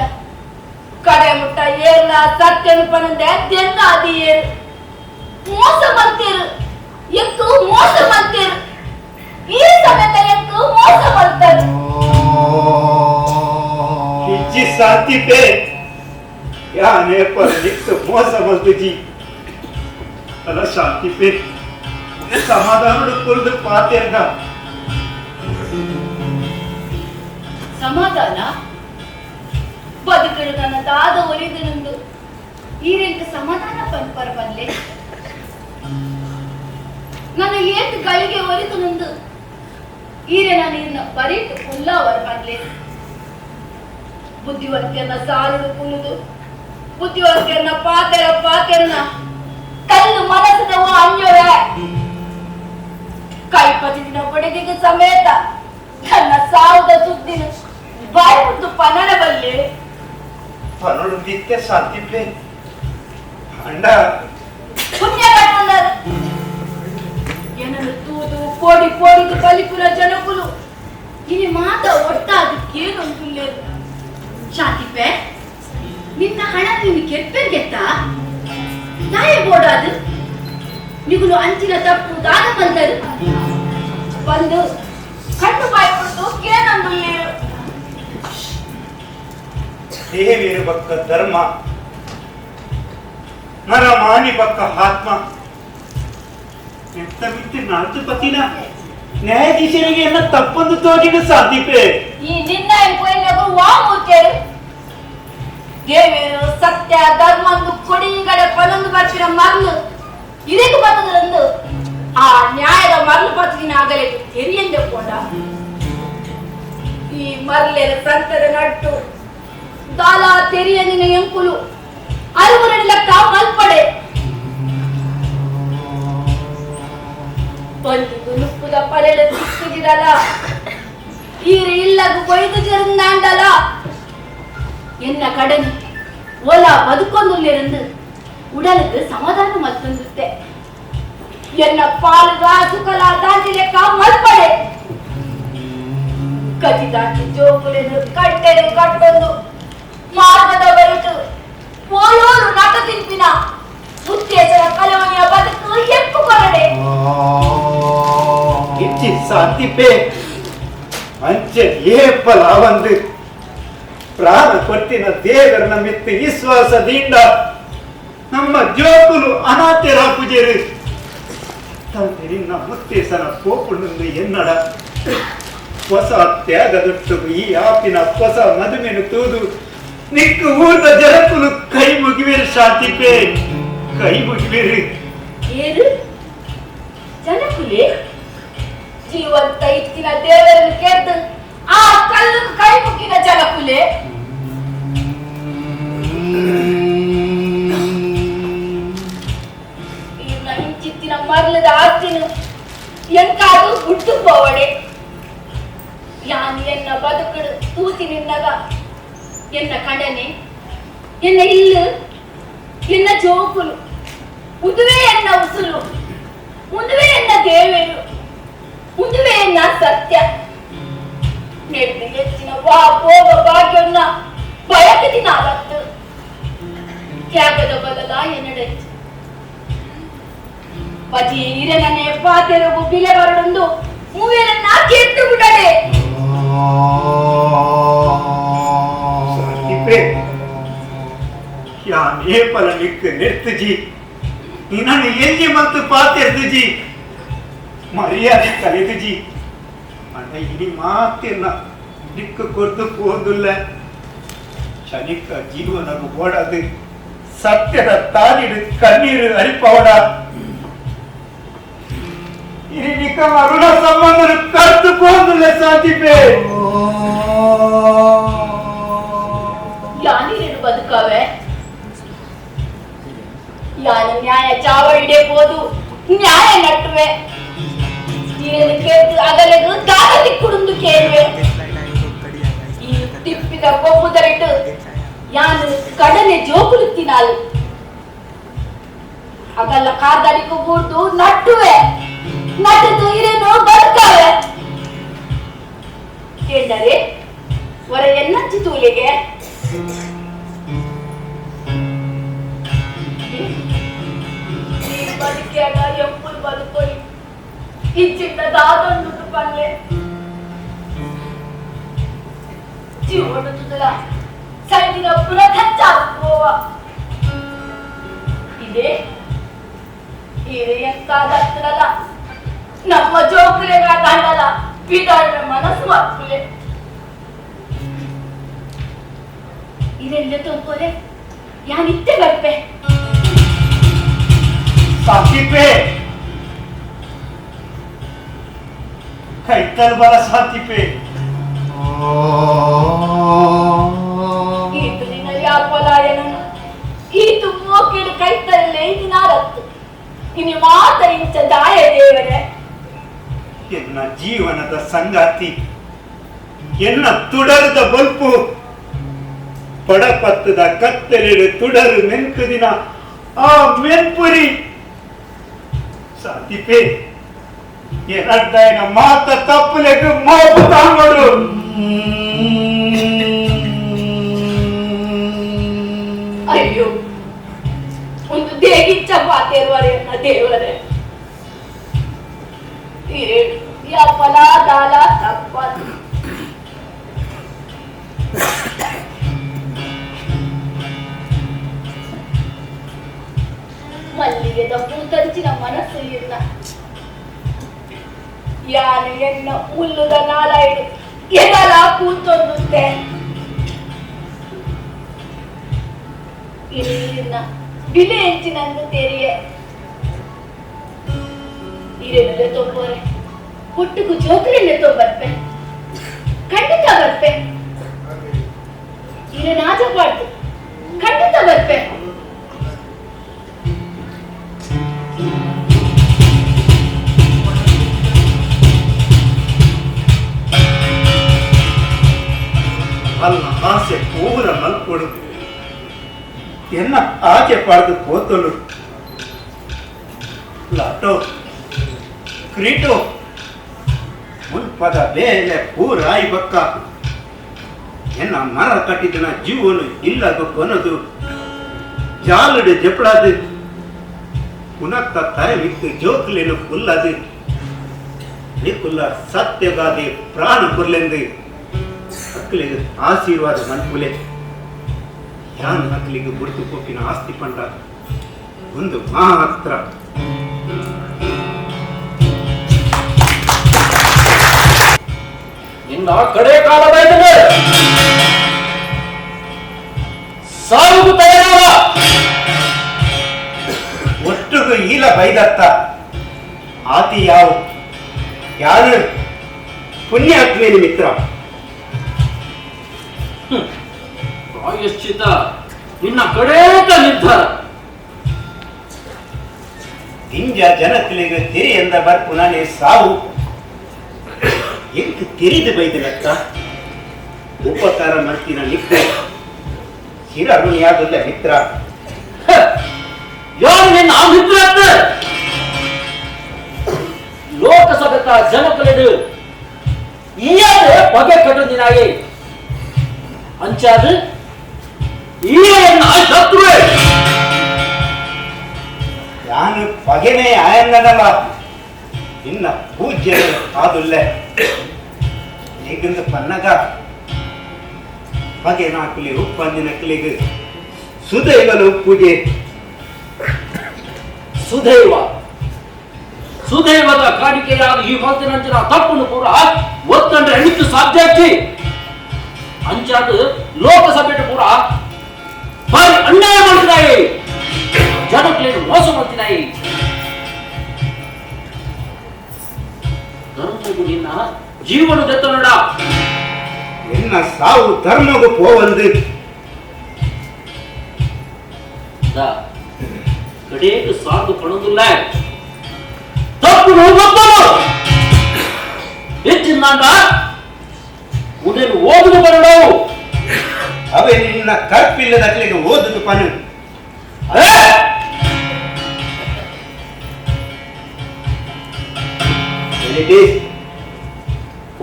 ಕಡೆ ಮುಟ್ಟ ಏರ್ಲ ಸತ್ಯನು ಪನಂದೆ ದೆನ್ನ ಅದಿ ಏರು ಮೋಸ ಮಲ್ತೇರು ಎಕ್ಕು ಮೋಸ ಮಲ್ತೇರು ಈ ಸಮೇತ ಎಕ್ಕು ಮೋಸ ಮಲ್ತಾರೆ ಇಜ್ಜಿ ಶಾಂತಿಪೆ ಯಾನೇ ಪರ ನಿಕ್ತು ಮೋಸ ಮಲ್ತುಜಿ ಅಲ್ಲ ಶಾಂತಿಪೆ ಸಮಾಧಾನಡು ಕುರಿದು ಪಾತೇರ್ದ ಸಮಾಧಾನ ಬದುಕಡು ನನ್ನ ದಾದ ಒಲಿದನಂದು ಈರೆಂಕ ಸಮಾಧಾನ ಪನ್ಪರ ಬಲ್ಲೆ ನನ್ನ ಏತು ಗಳಿಗೆ ಒಲಿದು ನಂದು ಈರೆ ನಾನು ಇನ್ನ ಬರೀಟು ಕುಲ್ಲಾವರ ಬನ್ಲೆ ಬುದ್ಧಿವಂತಿಯನ್ನ ಸಾಲುಡು ಕುಲ್ಲುದು ಬುದ್ಧಿವಂತಿಯನ್ನ ಪಾತೆರ ಪಾತೆರನ ಕಲ್ಲು ಮನಸ್ಸದವ ಅನ್ಯೋವೆ ಕೈ ಪಚಿದಿನ ಬಡಿದಿಗೆ ಸಮೇತ ನನ್ನ ಸಾವುದ ಸುದ್ದಿನ ಬಾಯಿ ಮುದ್ದು ಪನಡ ಬಲ್ಲೆ ಪನಡು ನಿತ್ಯ ಶಾಂತಿಪೆ ಅಂಡ ಪುಣ್ಯ ಕಟ್ಟುన్నారు ಏನನ್ನು ತೂದು ಕೋಡಿ ಕೋಡಿದು ಬಲಿಪುರ ಜನಕುಲು ಇನಿ ಮಾತ ಒಟ್ಟಾದ ಕೇಳೊಂದುಲ್ಲೇರು ಶಾಂತಿಪೆ ನಿನ್ನ ಹಣ ನೀನು ಕೆಪ್ಪೆಗೆತ್ತ ನಾಯ ಬೋಡಾದು ನಿಗುಲು ಅಂಚಿನ ತಪ್ಪು ದಾದ ಬಂದರು ಬಂದು ಕಣ್ಣು ಬಾಯಿ ಕೊಡ್ತು ಕೇನಂದುಲ್ಲೇರು. ದೇವಿರು ಬಕ್ಕ ಧರ್ಮ ನರಮಾನಿ ಬಕ್ಕ ಆತ್ಮ ಎಂತ ಮಿತ್ತಿ ನಾಲ್ಕು ಪತಿನ ನ್ಯಾಯಾಧೀಶರಿಗೆ ಎನ್ನ ತಪ್ಪೊಂದು ತೋಜಿನ ಸಾಧ್ಯಪೆ. ಈ ನಿನ್ನ ಪೋಯಿನಗು ವಾ ಮೂರ್ಖರು ದೇವೇರು ಸತ್ಯ ಧರ್ಮಂದು ಕೊಡಿಗಡೆ ಪಲೊಂದು ಬರ್ಪಿನ ಮರ್ಲು ಇದಕ್ಕೆ ಬರ್ತದ್ರಂದು ಆ ನ್ಯಾಯದ ಮರ್ಲು ಪತ್ತಿನ ಆಗಲೇ ತೆರಿಯಂದೆ ಪೋಂಡ. ಈ ಮರ್ಲೆರ ಸಂತದ ನಟ್ಟು ದಾಲ ತೆರಿಯಂದಿನ ಎಂಕುಲು ಅರುವರಡಿ ಲೆಕ್ಕ ಮಲ್ಪಡೆ ಬಂದು ನುಪ್ಪುದ ಪಡೆದ ಸಿಕ್ಕಿದಿರಲ್ಲ ಈರು ಇಲ್ಲಗು ಕೊಯ್ದು ಜರುಂದಾಂಡಲ ಎನ್ನ ಕಡನಿ ಒಲ ಬದುಕೊಂದುಲ್ಲಿருந்து ಉಡಲುக்கு ಸಮಾಧಾನ ಮಲ್ತೊಂದುತ್ತೆ. ಎನ್ನ ಪಾಲುಗ ಸುಕಲ ದಾಂತಿ ಲೆಕ್ಕ ಮಲ್ಪಡೆ ಕತಿ ದಾಂತಿ ಜೋಕುಲೆನು ಕಟ್ಟೆನು ಕಟ್ಟೊಂದು ಮಾರ್ಗದ ಬರಿತು ಪೋಲೋರು ನಟ ತಿನ್ಪಿನ ಉತ್ತೇಜನ ಕಲವಣಿಯ ಬದುಕು ಎಪ್ಪು ಕೊರಡೆ. ಇಚ್ಚಿ ಸಾಧ್ಯಪೆ ಅಂಚೆ ಏಪಲ ಒಂದು ಪ್ರಾಣ ಕೊಟ್ಟಿನ ದೇವರನ ಮಿತ್ತು ವಿಶ್ವಾಸದಿಂದ ನಮ್ಮ ಜೋಕುಲು ಅನಾಥರ ಪೂಜೆರು ತಂದೆ ನಿನ್ನ ಮುತ್ತೇಸನ ಕೋಪುಂಡು ಎನ್ನಡ ಹೊಸ ತ್ಯಾಗದೊಟ್ಟು ಈ ಆಪಿನ ಹೊಸ ಮದುಮೆನು ತೂದು ನಿಕ್ಕು ಊರ್ದ ಜನಕುಲು ಕೈ ಮುಗಿವೇರು ಶಾಂತಿಪೇ ಕೈ ಮುಗಿವೇರು. ಏರು ಜನಕುಲೆ ಜೀವಂತ ಇತ್ತಿನ ದೇವರನ್ನು ಕೇಳ್ದು ಆ ಕಲ್ಲು ಕೈ ಮುಗಿದ ಜನಕುಲೆ. ಇಂಚಿತ್ತಿನ ಮರ್ಲದ ಆಸ್ತಿನ ಎಂಕಾದು ಹುಟ್ಟು ಪೋವಡೆ. ಯಾನು ಎನ್ನ ಬದುಕಡು ತೂತಿ ನಿನ್ನಗ ಎನ್ನ ಕಡನೆ ಎನ್ನ ಇಲ್ಲು ಎನ್ನ ಜೋಕುಲು ಉದುವೆ ಎನ್ನ ಉಸುಲು ಉದುವೆ ಎನ್ನ ದೇವೇರು ಉದುವೆ ಎನ್ನ ಸತ್ಯ ನೆಡ್ದು ಹೆಚ್ಚಿನ ವಾ ಭೋಗ ಭಾಗ್ಯನ್ನ ಬಯಕದಿನ ಅವತ್ತು ತ್ಯಾಗದ ಬದಲ ಎನ್ನಡೆಚ್ಚು ಪತಿ ಇರನನೆ ಪಾತೆರಗು ಬಿಲೆ ಬರಡೊಂದು ಮೂವೇರನ್ನ ಕೆಟ್ಟು ಬಿಡಡೆ. ಯಾನ್ ಏಪಲ ನಿಕ್ಕು ನೆಡ್ತುಜಿ ನಿನ್ನನ್ನು ಎಲ್ಲಿ ಮತ್ತು ಪಾತೆರ್ದುಜಿ ಮರ್ಯಾದೆ ಕಲಿದುಜಿ ಅಣ್ಣ ಇಡೀ ಮಾತಿನ ನಿಕ್ಕು ಕೊರ್ದು ಪೋದುಲ್ಲ ಕ್ಷಣಿಕ ಜೀವನವು ಓಡದು ಸತ್ಯದ ತಾನಿಡು ಕಣ್ಣೀರು ಅರಿಪವಡ ಇನಿ ನಿಕ್ಕ ಮರುಣ ಸಂಬಂಧನು ಕರ್ದು ಪೋದುಲ್ಲ ಸಾಧ್ಯಪೇ. ಯಾನಿರೇನು ಬದುಕವೆ ಯಾನ ನ್ಯಾಯ ಚಾವಡಿಡೆ ಪೋದು ನ್ಯಾಯ ನಟ್ಟುವೆ ನೀನು ಕೇಳ್ತು ಅಗಲೆದು ದಾದ ಕುಡುಂದು ಕೇಳುವೆ ಈ ತಿಪ್ಪಿದ ಕೊಪ್ಪುದರಿಟ್ಟು ಯಾನು ಕಡನೆ ಜೋಕುಲು ತಿನಾಲು ಅಗಲ್ಲ ಕಾದಡಿಕು ಬೂರ್ದು ನಟ್ಟುವೆ ನಟದು ಇರೇನು ಬದುಕವೆ ಕೇಂದರೆ ಹೊರ ಎನ್ನಚ್ಚಿ ತೂಲಿಗೆ ಬದುಕಿಯಾಗ ಎಂಪುಲ್ ಬದುಕೊಳಿ ಇಚ್ಚಿಂದ ದಾದೊಂದು ಪಲ್ಲೆ ಜೀವನ ಸೈದಿನ ಪುನಃ ಇದೇ ಎಂತಾದತ್ತರಲ್ಲ ನಮ್ಮ ಜೋಕುಲೆಗ ದಂಡಲ ಬಿದಾಡಿನ ಮನಸ್ಸು ಮಕ್ಕಳೆ ಇದೆಲ್ಲ ತುಂಬೋಲೆ ಯಾನಿತ್ತೆ ಬರ್ಪೆ. ಸಾಥಿಪೆ ಕೈತಲ್ ಬರ ಸಾಥಿಪೆ. ಈತು ನಿನ್ನ ಯಾಪಲಾಯನನು ಈತು ಮೋಕಿಡು ಕೈತಲ್ಲೇ ದಿನಾರತ್ತು ಇನಿ ಮಾತ ಇಂಚ ದಾಯ ದೇವರೇ. ಎನ್ನ ಜೀವನದ ಸಂಗಾತಿ ಎನ್ನ ತುಡರದ ಬಲ್ಪು ಪಡಪತ್ತದ ಕತ್ತಲಿಡು ತುಡರು ಮೆಂಕುದಿನ ಆ ಮೆನ್ಪುರಿ ಸಾಥಿಪೆ ಏನಡ್ದಾಯನ ಮಾತ ತಪ್ಪುಲೆಗ್ ಮೋಪು ತಾಂಗೋಡು. ಅಯ್ಯೋ ಒಂದು ದೇಗಿಚ್ಚ ಪಾತೇರುವರೆ ಎನ್ನ ದೇವರೇ. ಯಪ್ಪಲ ದಾಲ ತಪ್ಪದು. ಮಲ್ಲಿಗೆದ ಪೂತಂಚಿನ ಮನಸ್ಸು ಇಲ್ಲ. ಯಾನು ಎನ್ನ ಉಲ್ಲುದ ನಾಲಾಯಿಡು ಎದಲ ಕೂತೊಂದುತ್ತೆ. ಇಲ್ಲಿನ ಬಿಲೆ ಹೆಂಚಿನಂದು ತೆರಿಯೆ ಇರೆನಲ್ಲೇ ತೊಂಬೋರೆ ಒಟ್ಟಿಗೂ ಜೋಕರನ್ನೇ ತೊಂಬರ್ಪೆ ಖಂಡಿತ ಬರ್ಪೆ. ಇರನಾಜ ಬಾಡ್ದು ಖಂಡಿತ ಬರ್ಪೆ. ಅಲ್ಲ ಆಸೆ ಪೂರ ಮಲ್ಕೊಡು ಎನ್ನ ಆಚೆ ಪಾಡ್ದು ಪೋತಲು ಲಾಟೋ ಕ್ರೀಟೋ ಮುಲ್ಪದ ಬೇಲೆ ಪೂರಾಯಿ ಬಕ್ಕ ಎನ್ನ ಮರ ಕಟ್ಟಿದನ ಜೀವನು ಇಲ್ಲದ ಕೊನದು ಜಾಲುಡು ಜಪಡಾದು ಪುನತ್ತ ತರೆ ಮಿತ್ತು ಜೋಕ್ಲೇನು ಕುಲ್ಲದು ನಿಕುಲ್ಲ ಸತ್ಯಗಾದಿ ಪ್ರಾಣ ಕೊರ್ಲೆಂದು ಮಕ್ಕಳಿಗೆ ಆಶೀರ್ವಾದ ಮನ್ಪುಲೆ. ಯಾನ್ ಮಕ್ಕಳಿಗೆ ಗುರುತು ಕೊಪ್ಪಿನ ಆಸ್ತಿ ಪಂಡ ಒಂದು ಮಾತ್ರ. ನಿನ್ನ ಕಡೆ ಕಾಲ ಬೈತದೆ, ಸಾವು ತಯಾರ. ಒಟ್ಟುಗು ಈಲ ಬೈದತ್ತ ಆತಿ ಯಾವ ಯಾರು ಪುಣ್ಯಾತ್ಮೇನಿ ಮಿತ್ರ. ಪ್ರಾಯಶ್ಚಿತ ನಿನ್ನ ಕಡೇಕ ನಿರ್ಧಾರ. ದಿಂಜ ಜನಕಲಿಗೆ ತಿರಿ ಎಂದ ಬರ್ಪುನಾನೆ ಸಾವು ಎಂಕ್ ತಿರಿದು ಬೈದಲಕ್ಕ ಉಪಕಾರ ಮಾಡ್ತೀನ ನಿಕ್ಕ ಚಿರಋಣಿಯಾದುಲ್ಲ ಮಿತ್ರ. ಯಾರು ನಿನ್ನ ಮಿತ್ರ? ಲೋಕಸಭೆತ ಜನಕಲಿಡು ಈಯಾದೆ ಬಗೆ ಕಟ್ಟುದಿನಾಗಿ ಅಂಚಾದು ಈಯನ್ನ ಶತ್ರುವೆ. ನಾನು ಪಗೆನೇ ಆಯನ್ನದಲ್ಲ ನಿನ್ನ ಪೂಜ್ಯ ಆದುಲ್ಲೆ. ಈಗಿಂದ ಪನ್ನಗ ಪಗೆ ನಾಕುಲಿ ಉಪ್ಪಂದಿನ ಕಲಿಗೆ ಸುದೈವನು ಪೂಜೆ. ಸುದೈವ ಸುದೈವದ ಕಾಣಿಕೆಯಾದ ಈ ಮಾತಿನಂಚಿನ ತಪ್ಪನ್ನು ಪೂರ ಒತ್ತಂಡ್ರೆ ಅಣಿತು ಸಾಧ್ಯ ಅಂಚಾದ ಲೋಕಸಭೆ ಪೂರ ಬಾರಿ ಅನ್ಯಾಯ ಮಾಡ್ತಿದ್ದಾಯಿ, ಜನಕ್ಕೆ ಮೋಸ ಮಾಡ್ತಿದ್ದಾಯಿ. ಧರ್ಮಗೂ ನಿನ್ನ ಜೀವನ ದತ್ತನಡ ಎನ್ನ ಸಾವು ಧರ್ಮಗೂ ಪೋವಂದು ಕಡೆಗೆ ಸಾಕು ಪಣದಿಲ್ಲ. ತಪ್ಪು ಗೊತ್ತನು ಹೆಚ್ಚಿನ ಉದಯನು ಓದುದು ಬರಡವು. ಅವೇ ನಿನ್ನ ಕರ್ಪಿಲ್ಲದ ಅಕ್ಲಿಗೆ ಓದುದು ಪನು.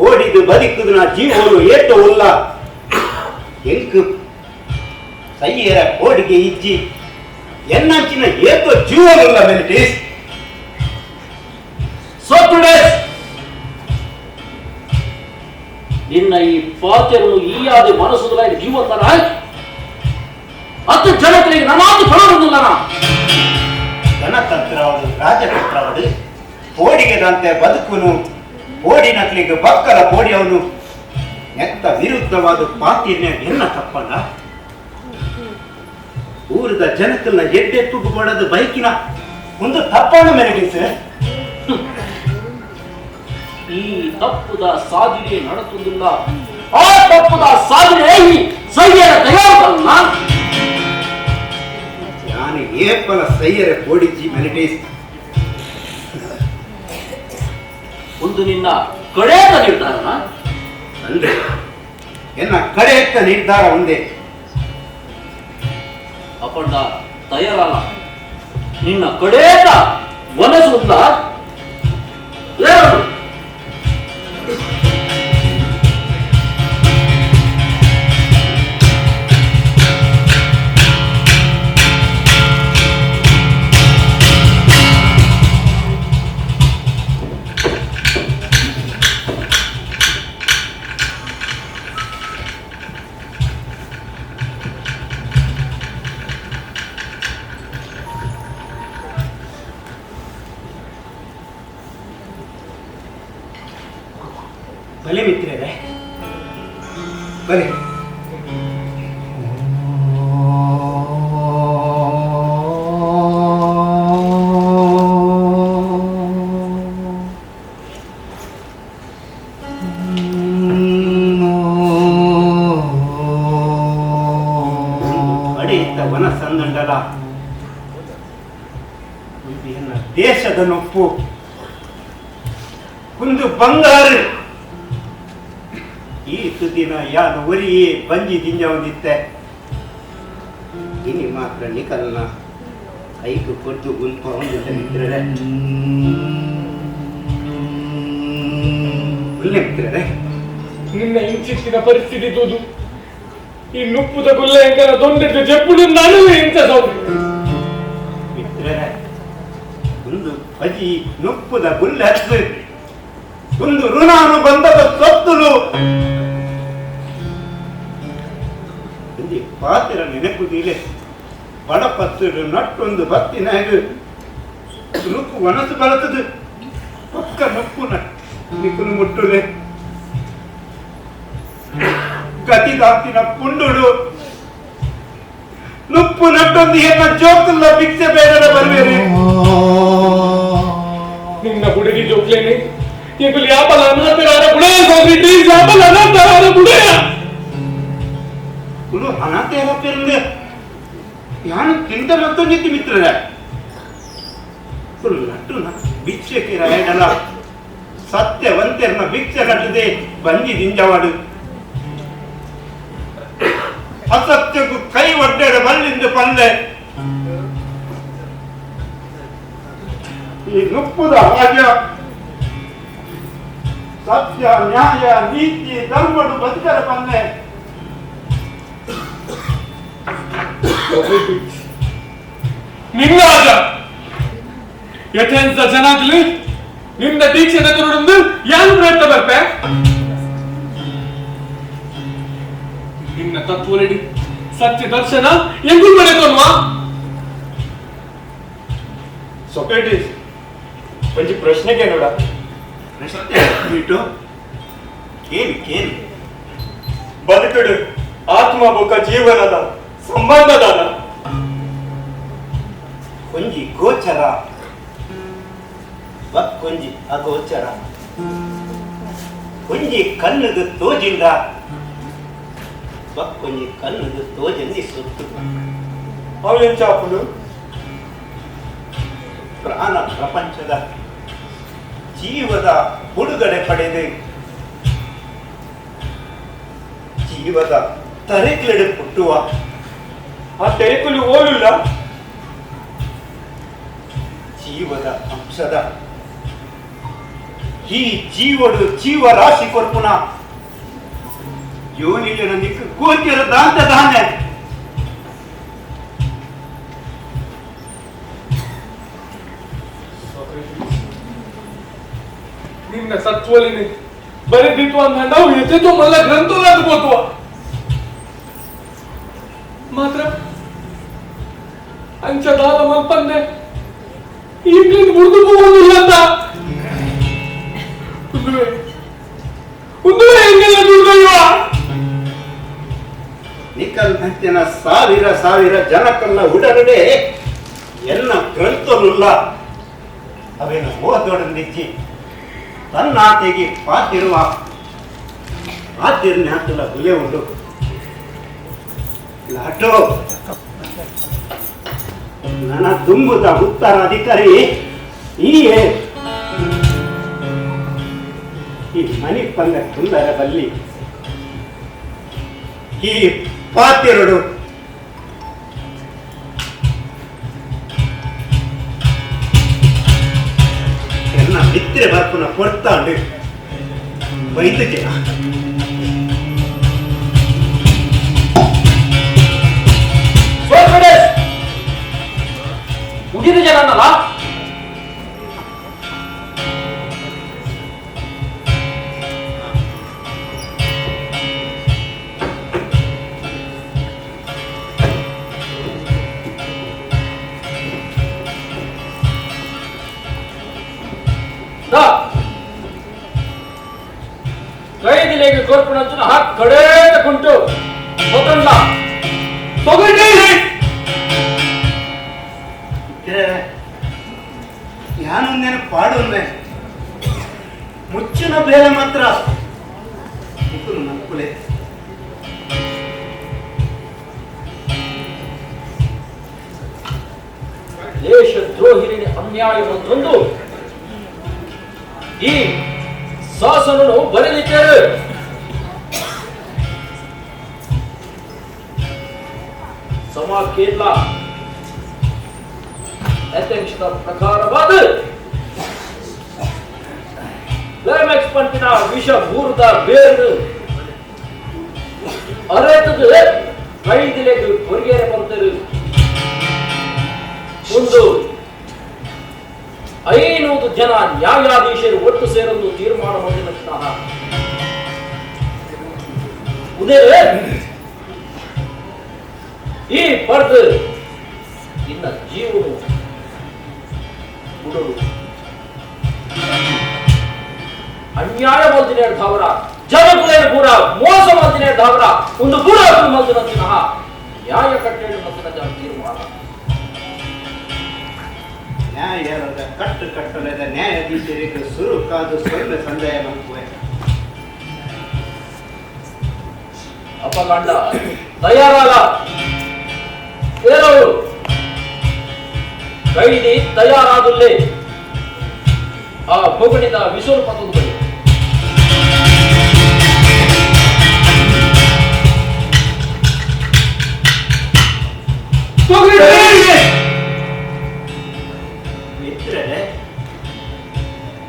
ಓಡಿದು ಬದುಕುದು ನಾ ಜೀವನು ಏಟೋ ಉಲ್ಲ ಎಂಕು ಸೈಯರ ಕೋಡಿಗೆ ಇಜ್ಜಿ ಎನ್ನಂಚಿನ ಏತೋ ಜೀವನುಲ್ಲ ಮೆಲಿಟೀಸ್. ಸೋತುಡೇಸ್ ನಿನ್ನ ಈ ಪಾತೆರನು ಈಯಾದ ಮನಸ್ಸುಗಳ ಜೀವನ ಹತ್ತು ಜನಗಳಿಗೆ ನನಾದು ಫಲವೊಂದಿಲ್ಲ. ಗಣತಂತ್ರವಡು ರಾಜತಂತ್ರವಡು ಕೋಡಿಗೆದಂತೆ ಬದುಕುನು ಕೋಡಿನಕ್ಲಿಗೆ ಬಕ್ಕಲ ಕೋಡಿಯವನು ನೆತ್ತ ವಿರುದ್ಧವಾದ ಪಾತಿರ್ನ ಎನ್ನ ತಪ್ಪಲ್ಲ. ಊರದ ಜನಕ್ಕನ್ನ ಎಡ್ಡೆಪ್ಪು ಕೊಡೋದು ಬೈಕಿನ ಒಂದು ತಪ್ಪಣ್ಣ ಮೆರಗಿಸ. ಈ ತಪ್ಪುದ ಸಾಧನೆ ನಡೆಸುವುದಿಲ್ಲ. ಆ ತಪ್ಪುದ ಸಾಧನೆ ಈ ಸೈಯರ ತಯಾರಲ್ಲ. ನಾನು ಏಪಲ ಸೈಯರ ಕೋಡಿಜಿ ಮೆಲಿಟೀಸ್. ಒಂದು ನಿನ್ನ ಕಡೆಯ ನಿರ್ಧಾರನ ಅಂದ್ರೆ ಎನ್ನ ಕಡೆಯತ್ತ ನಿರ್ಧಾರ ಒಂದೇ. ಅಪಂಡ ತಯಾರಲ್ಲ ನಿನ್ನ ಕಡೆಯ ಮನಸ್ಸು ಎರಡು. ಬಲೆ ಮಿತ್ರರೇ, ಬಲೆ. ಅಡೆಯಿದ್ದ ವನ ಸಂದಂಡಲ ದೇಶದ ನೊಪ್ಪು ಕುಂದು ಬಂಗಾರು. ಈ ಸುದಿನ ಯಾನು ಒರಿಯೇ ಬಂಜಿ ದಿಂಜ ಹೊಂದಿತ್ತೆ. ಇನಿ ಮಾತ್ರ ನಿಕಲ್ನ ಐಕು ಕೊದ್ದು ಗುಂಪ ಹೊಂದಿದ್ದ ಮಿತ್ರರೇ. ಒಳ್ಳೆ ಮಿತ್ರರೇ, ನಿನ್ನ ಇಂಚಿತ್ತಿನ ಪರಿಸ್ಥಿತಿ ತೋದು ಈ ನುಪ್ಪುದ ಗುಲ್ಲ ಎಂಕನ ದೊಂಡೆಡ್ದು ಜಪ್ಪುಡು ನಡುವೆ ಇಂಚ ಸೌ ಮಿತ್ರರೇ, ಒಂದು ಬಜಿ ನುಪ್ಪುದ ಗುಲ್ಲೆ ಹತ್ತು ಒಂದು ಋಣಾನು ಬಂದದ ಸೊತ್ತುಲು ಒಂಜಿ ಪಾತ್ರ ನೆನಪುದಿಲೆ ಬಡಪತ್ತು ನಟ್ಟೊಂದು ಬತ್ತಿನಾಗ ನುಪ್ಪು ಒಣಸು ಬರತದು ಪಕ್ಕ ನುಪ್ಪುನ ನಿಕ್ಕುನು ಮುಟ್ಟುಲೆ ಗತಿ ದಾಂತಿನ ಪುಂಡುಡು ನುಪ್ಪು ನಟ್ಟೊಂದು ಎನ್ನ ಜೋಕುಲ್ಲ ಭಿಕ್ಷೆ ಬೇಡ ಬರುವೇರಿ. ನಿನ್ನ ಹುಡುಗಿ ಜೋಕ್ಲೇನೆ ಎಂಕುಲು ಯಾಪಲ ಅನಾಥರಾದ ಬುಡೆಯ ಸೋದ್ರಿಟ್ಟಿ, ಯಾಪಲ ಅನಾಥರಾದ ಬುಡೆಯ. ಕುಲು ಅನಾಥೆರ ಪೆರುಂದೆ ಯಾನು ತಿಂತ ಮತ್ತೊಂದಿತ್ತು ಮಿತ್ರರೇ. ಕುಲು ನಟ್ಟುನ ಭಿಕ್ಷೆ ಕಿರಾಯಡಲ ಸತ್ಯವಂತೆರ್ನ ಭಿಕ್ಷೆ ನಟ್ಟದೆ ಬಂಜಿ ದಿಂಜವಾಡು. ಅಸತ್ಯಕ್ಕೂ ಕೈ ಒಡ್ಡೆಡ ಬಲ್ಲಿಂದು ಪಲ್ಲೆ ಈ ನುಪ್ಪುದ ಹಾಗೆ ಸತ್ಯ ನ್ಯಾಯ ನೀತಿ ಧರ್ಮಡು ಬದುಕರ ಪಲ್ಲೆ. ನಿನ್ನ ಆಗ ಯಥೆನ್ಸ ಜನಾಗ್ಲಿ ನಿನ್ನ ದೀಕ್ಷೆ ತಗೊಂಡು ಯಾರು ಪ್ರಯತ್ನ ಬರ್ಪೆ? ನಿನ್ನ ತತ್ವಲೆಡಿ ಸತ್ಯ ದರ್ಶನ ಎಂಗೂ ಪಡೆದಲ್ವಾ? ಸೊಕ್ರೆಟಿಸ್, ಒಂಜಿ ಪ್ರಶ್ನೆಗೆ ನೋಡ. ಪ್ರಶ್ನೆ ಬಿಟ್ಟು ಕೇಳಿ ಕೇಳಿ. ಬದುಕುಡು ಆತ್ಮ ಬೊಕ್ಕ ಜೀವನದ ಸಂಬಂಧದಾನ. ಒಂಜಿ ಗೋಚರ ಬಕ್ಕೊಂಜಿ ಅಗೋಚರ. ಒಂಜಿ ಕಣ್ಣುದು ತೋಜಿಂದ ಬಕ್ಕೊಂಜಿ ಕಣ್ಣುದು ತೋಜಂದಿ ಸೊತ್ತು. ಅವು ಪ್ರಾಣ ಪ್ರಪಂಚದ ಜೀವದ ಬಿಡುಗಡೆ ಪಡೆದು ಜೀವದ ತರೆಕ್ಲೆಡೆ ಪುಟ್ಟುವ ಆ ತೆರೆಕುಲು ಓಲುಲ್ಲ ಜೀವದ ಅಂಶದ ಈ ಜೀವಡು ಜೀವರಾಶಿ ಕೊರ್ಪುನ ಯೋನಿಗೆ ನಿಕ್ಕ ಗೋಚರ ದಾಂತ ದಾನೆ. ನಿನ್ನ ಸತ್ವಲಿನಿ ಬರೆದಿತ್ತು ಅಂದ ನಾವು ಎತ್ತೆತ್ತು ಮಲ್ಲ ಗ್ರಂಥಲಾದ ಬೋತುವ ಮಾತ್ರ ಅಂಚದಾದ ಮಲ್ಪಂದೆ ಈಗ್ಲಿಂದ ಮುರಿದು ಹೋಗುವುದಿಲ್ಲ ಅಂತ ಉಂದುವೆ ಉಂದುವೆ ಹೆಂಗೆಲ್ಲ ದುರ್ದೈವ. ನಿಕಲ್ ಹಂಚಿನ ಸಾವಿರ ಸಾವಿರ ಜನಕ್ಕಲ್ಲ ಉಡರಡೆ ಎಲ್ಲ ಗ್ರಂಥಲುಲ್ಲ ಅವೇನು ಓದೋಡಂದಿಜ್ಜಿ ತನ್ನಾತೆಗೆ ಪಾತಿರುವ ಆತಿರ್ನ್ಯಾತಲ ಗುಲೆ ಉಂಡು ಲಾಟೋ ನನ್ನ ತುಂಬುದ ಉತ್ತರ ಅಧಿಕಾರಿ ಈಯೇ ಈ ಮನಿ ಪಂದ ಕುಂದರ ಬಲ್ಲಿ ಈ ಪಾತಿರುಡು ಎನ್ನ ಮಿತ್ರೆ ಬರ್ಪುನ ಕೊಡ್ತಾಂಡು ಬೈತಕ್ಕೆ. ಮುಗಿದ ಜನನಲ್ಲ. ಕೊರ್ಪುಣಂಚಿನ ಕಡೇದ ಕುಂಟು ಗೊತ್ತಲ್ಲ ಯಾನೊಂದೇನು ಪಾಡೊಂದೆ ಮುಚ್ಚಿನ ಬೇಲೆ ಮಾತ್ರ ನಕ್ಕುಲೆ ದೇಶದ್ರೋಹಿಣಿ ಅನ್ಯಾಯ ಮತ್ತೊಂದು ಈ ಶಾಸನನು ಬರೆದಿದ್ದಾರೆ. ಸಮ ಕೇರಳ ಅಧ್ಯಕ್ಷದ ಪ್ರಕಾರವಾದ ಕ್ಲೈಮ್ಯಾಕ್ಸ್ ಪಂಪಿನ ವಿಷ ಬೂರದ ಬೇರು ಅರೆತದ ಕೈದಿಲೆಗೆ ಕೊರಿಯರೆ ಬಂದರು. ಒಂದು 500 ಜನ ನ್ಯಾಯಾಧೀಶರು ಒಟ್ಟು ಸೇರಲು ತೀರ್ಮಾನ ಮಾಡಿದಂತಹ ಉದಯ ಈ ಪರ್ದು ಇನ್ನ ಜೀವನು ಉಡಲು ಅನ್ಯಾಯ ಮಲ್ದಿನ ಧಾವರ ಜನಕುಲೇನ ಪೂರ ಮೋಸ ಮಲ್ದಿನ ಧಾವರ ಒಂದು ಪೂರ ಮಲ್ದಿನ ನ್ಯಾಯ ಕಟ್ಟೆ ಮತ್ತಿನ ತೀರ್ಮಾನ. ನ್ಯಾಯಾಲಯದ ಕಟ್ಟು ಕಟ್ಟಲೆದ ನ್ಯಾಯಾಧೀಶರಿಗೆ ಸುರುಕಾದು ಸೊಲ್ಲೆ ಸಂದೇಹ ಮಲ್ಪುವೆ. ಅಪಗಂಡ ತಯಾರಾದ ಏನವರು ಕೈದಿ ತಯಾರಾದುಲ್ಲೇ ಆ ಬೊಗಣಿದ ವಿಶ್ವರೂಪ ಬಳಿ ಮಿತ್ರರೇ,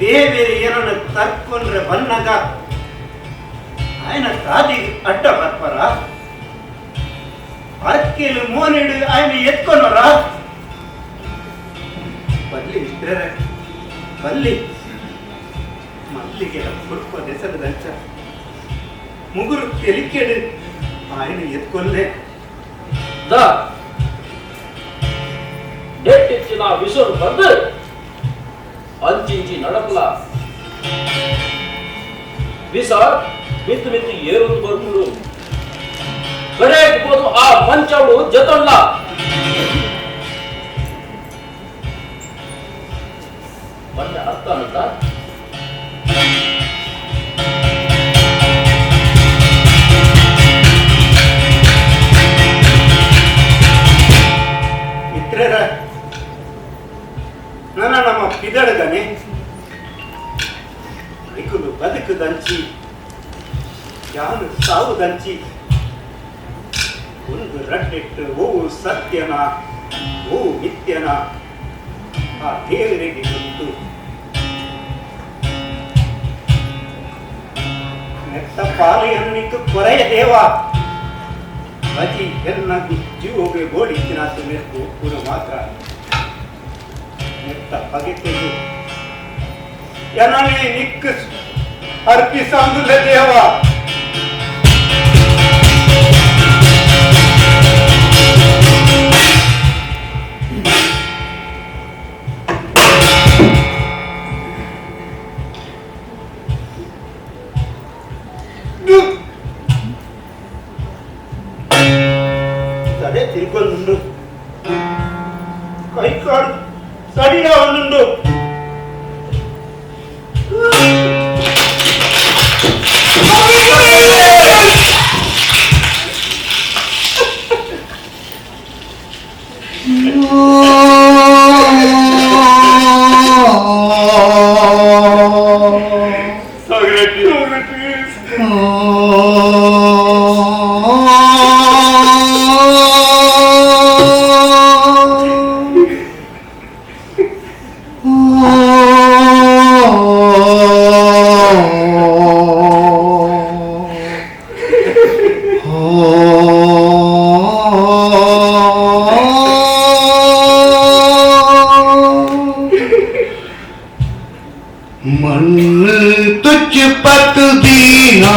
ದೇವೇರಿ ಏನನ್ನು ತರ್ಕೊಂಡ್ರೆ ಬನ್ನಾಗ ఆయన ತಾದಿ ಅಡ್ಡ ಬರ್ಪಾರ ಅಕ್ಕಿಲು ಮೋನಿಡು ఆయన ಎತ್ಕೊನರ ಬಲ್ಲಿ ಮಿತ್ರರೇ, ಬಲ್ಲಿ ಮಲ್ಲಿಗೆ ಕುಡ್ಕೋ ದೆಸರದಂಚ ಮುಗುರು ತೆಲಿಕೆಡು ఆయన ಎತ್ಕೊಲ್ಲೆ the ಡೆಟ್ಟಿಚ್ಚಿನ ವಿಷರು ಬಂದು ಅಂಚಿಂಚಿ ನಡಪಲ ವಿಷ ಮಿತ್ತು ಮಿತ್ತು ಏರುಂದು ಬರ್ಕೊಂಡು ಕಡೆಗೆ ಆ ಮಂಚವಳು ಜತೊಲ್ಲ ಬಂದ ಅರ್ಥ ಅಂತ ಮಿತ್ರರ, ನನ್ನ ನಮ್ಮ ಪಿದಳಗನೆ ಇಕುಲು ಬದುಕುದಂಚಿ ಯಾನು ಸಾವುದಂಚಿ ಒಂದು ರಡ್ಡೆಟ್ಟು ಓ ಸತ್ಯನ ಓ ಮಿಥ್ಯನ ಆ ದೇವರಿಗೆ ಗೊತ್ತು. ನೆತ್ತ ಪಾಲೆಯನ್ನು ಕೊರೆಯ ದೇವ ಬಜಿ ಎನ್ನ ಜೀವೋಗೆ ಗೋಡಿತ್ತಿನಾತು ಮೆರ್ಕು ಕೂಡ ಮಾತ್ರ ನೆತ್ತ ಪಗೆತೆಗೆ ಎನ್ನನೇ ನಿಕ್ಕ ಅರ್ಪಿಸಂದುಲೆ ದೇವ. ತಡೆ ತಿರ್ಕೊಂಡುಂಡು ಕೈಕಾಡು ಸಡಿಲ ಒಂದುಂಡು. मन तुझ पत दीना।